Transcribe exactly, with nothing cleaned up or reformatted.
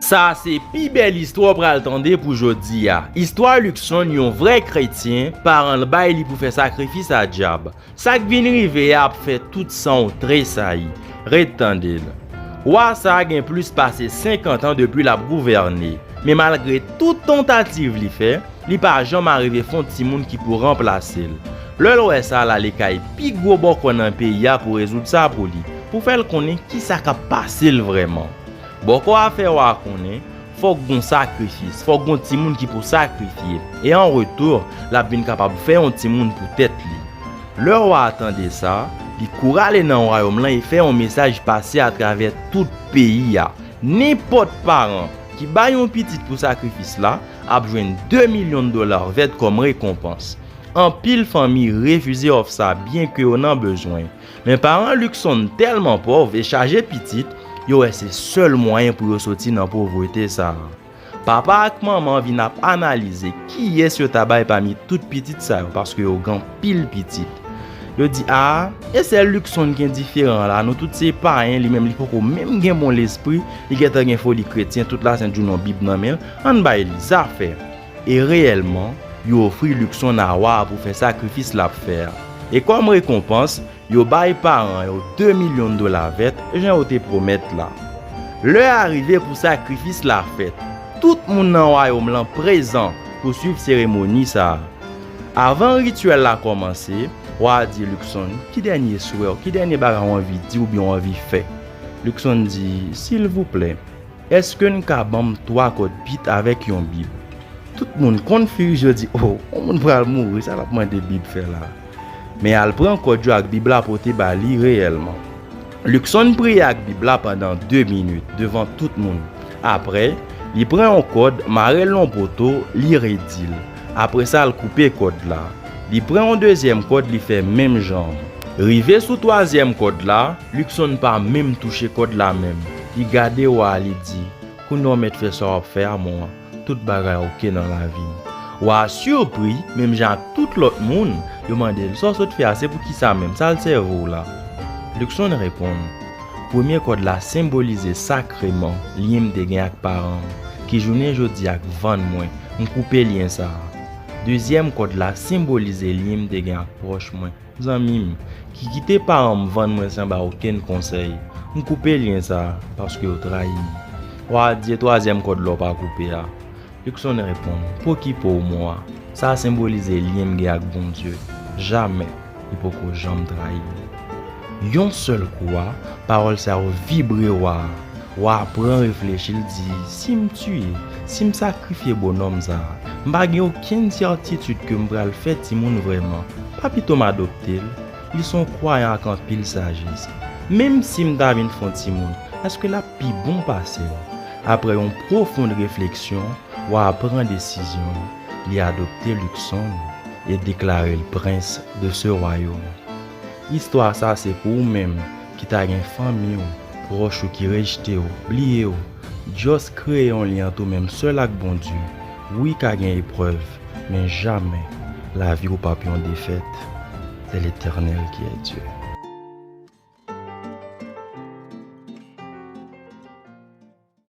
Sa se pi bèl istwa w pral tande pou jodi a. Istwa Luckson, yon vrè kretyen, paran l bay li pou fè sakrifis a dyab. Sa k vin rive a ap fè tout san w tresayi. Ret tande l. Wa sa a gen plis pase senkant an depi l ap gouvène, men malgre tout tantativ li fè, li pa janm arive fè yon timoun ki pou ranplase l. Lè l wè sa, l ale kay pi gwo bòkò nan peyi a pou rezoud sa pou li, pou fè l konnen kisa k ap pase l vrèman. Bòkò a fè wa a konnen, fòk gon sakrifis, fòk gon timoun ki pou sakrifye, e an retou, l ap vin kapab fè yon timoun pou tèt li. Lè wa a tande sa, li kouri ale nan wayòm lan e fè yon mesaj pase atravè tout peyi a. Nenpòt paran ki bay yon pitit pou sakrifis la ap jwenn de milyon dola vèt kòm rekonpans. Anpil fanmi refize òf sa byenke yo nan bezwen. Men paran Luckson tèlman pòv e chaje pitit, yo wè se sèl mwayen pou yo soti nan povrete sa a. Papa ak manman vin ap analize kiyès yo ta bay pami tout pitit sa yo, paske yo gen anpil pitit. Yo di, "A, e sèl Luckson ki endiféran la, nou tout se payen, li menm li poko menm gen bon lespri, li gentan gen foli kretyen, tout lasent jou nan Bib nan men l, ann bay li zafè." E reyèlman, yo ofri Luckson a wa a pou fè sakrifis l ap fè a. E kòm rekonpans, yo bay paran yo de milyon dola vèt, jan yo te pwomèt la. Lè a rive pou sakrifis la fèt. Tout moun nan wayòm lan prezan pou swiv seremoni sa a. Avan rityèl la kòmanse, wa a di Luckson, "Ki dènye swè w, ki dènye bagay w anvi di oubyen w anvi fè?" Luckson di, "Silvouplè, èske n ka ban m twa kòd pit avèk yon Bib?" Tout moun konfize, yo di, "O, yon moun pral mouri, sa l ap mande Bib fè la?" Men al pran kòd yo ak Bib la pote ba li reyèlman. Luckson priye ak Bib la pandan de minit devan tout moun. Apre, li pran yon kòd, mare l nan yon poto, li redi l. Apre sa, l koupe kòd la. Li pran yon dezyèm kòd, li fè menm jan an. Rive sou twazyèm kòd la, Luckson pa menm touche kòd la menm. Li gade wa a, li di, "Kounye a w mèt fè sa w ap fè a, mwen. Tout bagay oke nan lavi m." Wa a sipri, menm jan ak tout lòt moun, yo mande l, "Sa w sot fè a, se poukisa menm? Sa l sèvi w la?" Luckson reponn, "Premye kòd la senbolize sakreman lyen m te gen ak paran m, ki jounen jodi a k vann mwen, m koupe lyen sa a. Dezyèm kòd la senbolize lyen m te gen ak pwòch mwen, zanmi m, ki kite paran m vann mwen san ba okenn konsèy. M koupe lyen sa a, paske yo trayi m." Wa a di, "E twazyèm kòd la w pa koupe a?" Luckson reponn, "Pokipe w, mwa. Sa a senbolize lyen m gen ak Bondye. Jamè, li poko janm trayi m." Yon sèl kou a, pawòl sa yo vibre wa a. Wa a pran reflechi, l di, "Si m tiye, si m sakrifye bonòm sa a, m pa gen okenn sètitid ke m pral fè timoun vrèman. Pa pito m adopte l? Li se yon kwayan ak anpil sajès. Menm si m ta vin fè yon timoun, èske l ap pi bon pase l?" Apre yon pwofon refleksyon, wa a pran desizyon l. Li adopte Luckson e deklare l prens de ce royaume. Istwa sa se pou ou menm ki ta gen fanmi w, pwòch ou ki rejte w, bliye w, just kreye yon lyen ant ou menm sèl ak Bondye. Wi, ka gen eprèv, men jamè lavi w p ap yon defèt. C'est l'Éternel qui est Dieu.